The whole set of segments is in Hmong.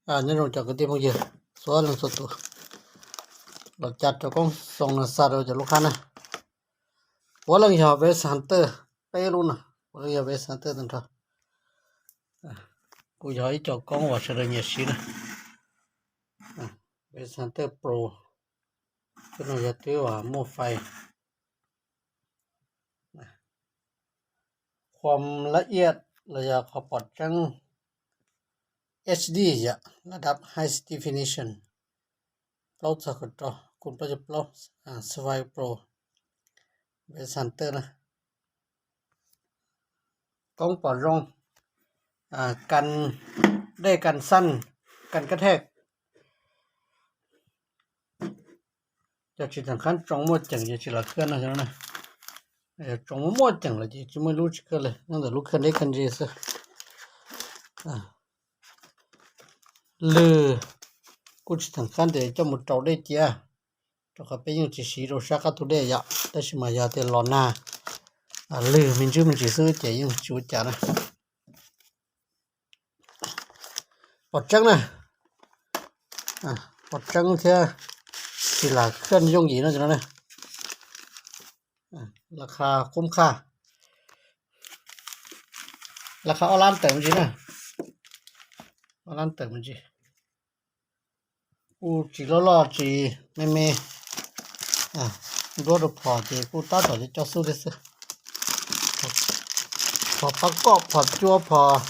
Nyob zoo cov kwv tij phooj ywg txhua leej txhua tus los cas rau koob xoo no xa rau cov lub qab na. Puav leej yog West Hunter, peb lub no puav leej yog West Hunter tag nrho. Kuj yog ib co koob uas sawv daws nyiam siv na. West Hunter Pro, cov no yog twb uas muaj fais. Qhuam lab iaj los yog qhov pom tseeb H D yom, lab dab high definition, plaub txog kaum rau, kum plaub caug plaub, Survive Pro, West Hunter na. Koob pom zoo, kas dej kas xaj, kas kab thej. Cov tsis txheem qab tsoo muaj ceem ces tsis lam khawb no. Yog tsoo muaj muaj ceem lawm ces tsis muaj ib lub tsis khawb li, nyob ntawm lub khawb deb khawb ntse xwb. Lwg kuj tsis txheem qab ntes coj mus rau dej cia, rau qhov peb yeej tsis siv rau sab qab tus dej yom, tab sis mas yog tias los nag, lwg me ntsis me ntsis xwb ces yeej tsis ua cas na. Pom tseeb na, pom tseeb thiab tsis lam khawb yooj yim no na. Laj qha qub qha, laj qha ob lab tawm me ntsis na, ob lab tawm me ntsis. Kuj tsis loj loj tsis me me, nruab rau phom ces kuj tab tom cov xub thiab xwb. Phom pab koj, phom cua, phom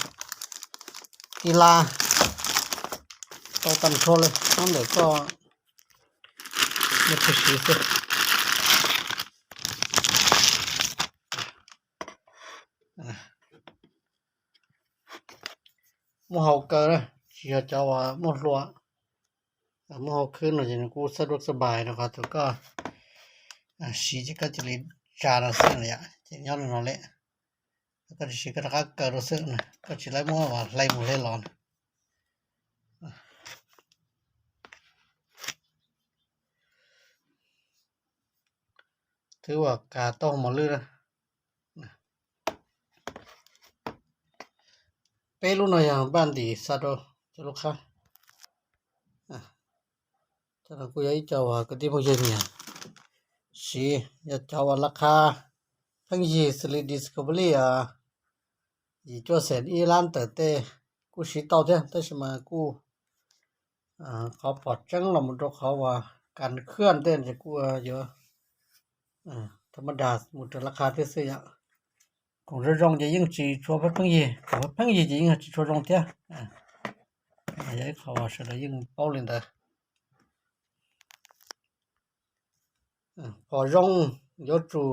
ki la, tau tag nrho li, nyob ntawm koj muaj tib si xwb. Muaj hau kaw na, tsis yog cov uas muaj hlua. Muaj hau khwb no ces nws kuj xab duab xab npais rau qhov tias koj siv ces koj cia li tsa no xwb na yom, ces nyob li no li. Koj tsis siv koj rov qab kaw rau xwb na, koj tsis laib muab uas hlais mus hlais los na. Twb uas kav tau mos lwj na. Peb lub no yog npaj ntim xa rau cov lub qab. Cov no kuj yog ib co uas kwv tij phooj ywg nyiam siv, yog cov uas laj qha pheej yig xws li Discovery, yim cuaj xees ib lab tawm tej kuj siv tau thiab, tab sis mas kuj qhov pom tseeb los mus rau qhov uas kas khwb tej ces kuj yuav thab maj das mus raws laj qha thiab xwb yom. Koom zoo zoo ces yeej tsis tshua pheej yig, koom pheej yig ces yeej tsis tshua zoo thiab. Yog ib qho uas sawv daws yeej paub li ntawd. Phom zoo yuav tsum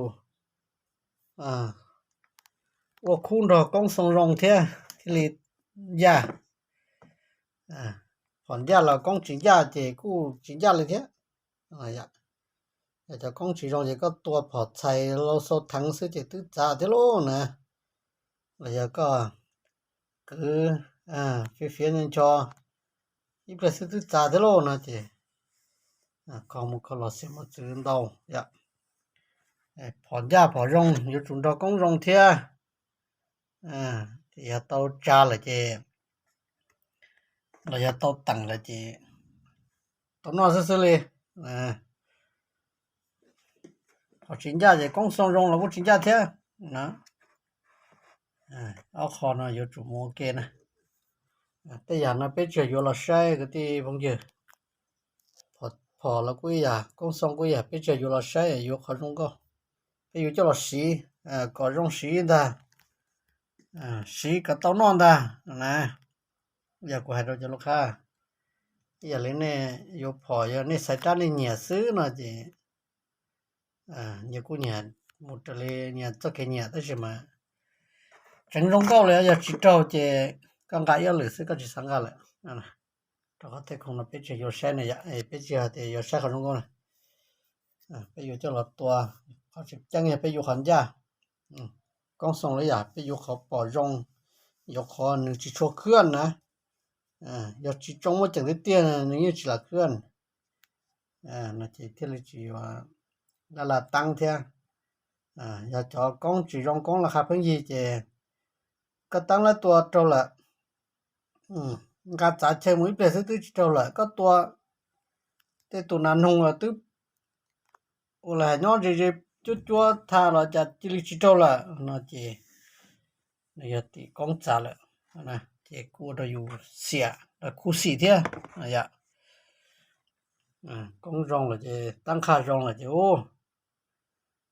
ua khub nrog koob xoo zoo thiab thiaj li ncaj. Phom ncaj los koob tsis ncaj ces kuj tsis ncaj li thiab. Yog cov koob tsis zoo ces koj tua phom txhais lau xau theev xwb ces twb txav thiab lauj na. Los yog koj kwv fiv fiav ncho ncho ib pliag xwb twb txav thiab lauj no ces kho mus kho los xiam mus txwv ntau yom. Phom ncaj phom zoo yuav tsum nrog koob zoo thiab. Yog tau tsa lawm ces, los yog tau teem lawm ces tau noj xwb xwb li. Phom tsis ncaj ces koob xoo zoo los kuj tsis ncaj thiab na. Ob qho no yuav tsum mus ua ke na. Tej yam no peb tsis yog yuav los saib kwv tij phooj ywg. Phom los kuj ib yam, koob xoo kuj ib yam, peb tsis yog yuav los saib, yuav qhov zoo nkauj. Peb yuav coj los siv kom zoo siv ntag, siv kom tau noj ntag na. Yog kuv hais rau cov lub qab, ib yam li nej yuav phom, yog nej xaiv rab nej nyiam xwb no ces nyias kuj nyias mus raws li nyias txoj kev nyiam, tab sis mas tseev zoo nkauj li yog tsis raug ces koj nqa ib ob lwm xwb koj tsis xav nqa lawm. Rau qhov tej khoom no peb tsis yuav saib na yom, peb tsis hais tias yuav saib qhov zoo nkauj na. Peb yuav coj los tua, qhov tseem ceeb yog peb yuav qhov ncaj. Koob xoo los ib yam, peb yuav qhov pom zoo, yuav qhov nws tsis tshua khwb na. Yog tsis tsoo muaj ceem tiag tiag nws yeej tsis lam khwb no ces thiaj li tsis yuav laj laj teeb thiab. Yog cov koob tsis zoo, koob laj qha pheej yig ces koj teeb lab tua raug lawm, nqa txav chaw mus ib pliag xwb twb tsis raug lawm, koj tua tej tus nas noog los twb ua li hais nyob ze ze cuab cuab tha los cas cia li tsis raug lawm no ces nws yog tim koob txav lawm, ces kuj ua rau yus xiam los khuv xim thiab yom. Koob zoo lawm ces tab nqhaj zoo lawm ces u,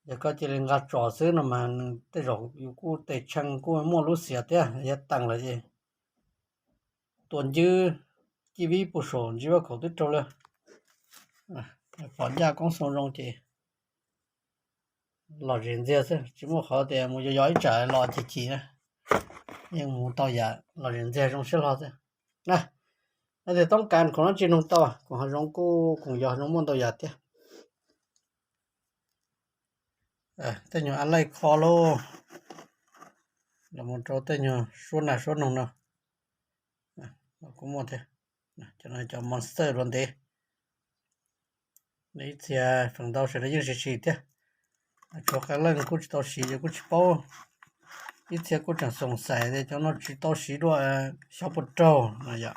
yog koj cia li nqa tsom xwb no mas nws tej zaum yus kuj tes tshee kuj muaj lub xiam thiab, yog teem lawm ces tua ncwb cib vib puag saum ntsib vaj khaum twb raug li. Phom ncaj koob xoo zoo ces lom zem ntxiag xwb, tsis muaj qhov tias mus yos yos ib tsam los chim chim na, yeej mus tau yam lom zem ntxiag zoo siab hlo xwb na. Yog tias toob kas khoom no tsis noog tau, khoom hav zoov kuj khoom yos hav zoov muaj ntau yam thiab. Tej nyuag a laij kho lauj, los mus rau tej nyuag suab nas suab noog no kuj muaj thiab. Cov no cov monster dua ntev, ib txhia feem ntau sawv daws yeej sim sim thiab. Tshuav qee leej kuj tsis tau siv ces kuj tsis paub, ib txhia kuj tseem xoom xaiv tias cov no tsis tau siv dua xyov puas raug no yom.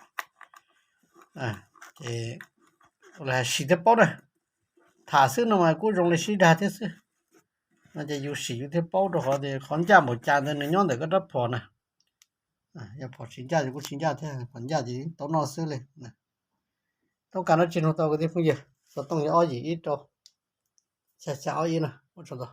Ces ua li hais siv thiaj paub na, tham xwb no mas kuj zoo li sib dag thiab xwb. No ces yus sim yus thiaj paub rau qhov tias qhov ncaj npaum cas ntawd nws nyob ntawm koj rab phom na. Yog phom tsis ncaj ces kuj tsis ncaj thiab, phom ncaj ces tau noj xwb li. Toob kas no tsis noog tau kwv tij phooj ywg, xov tooj yog ob yim ib rau xya xya ob ib na, ua tsaug ntau.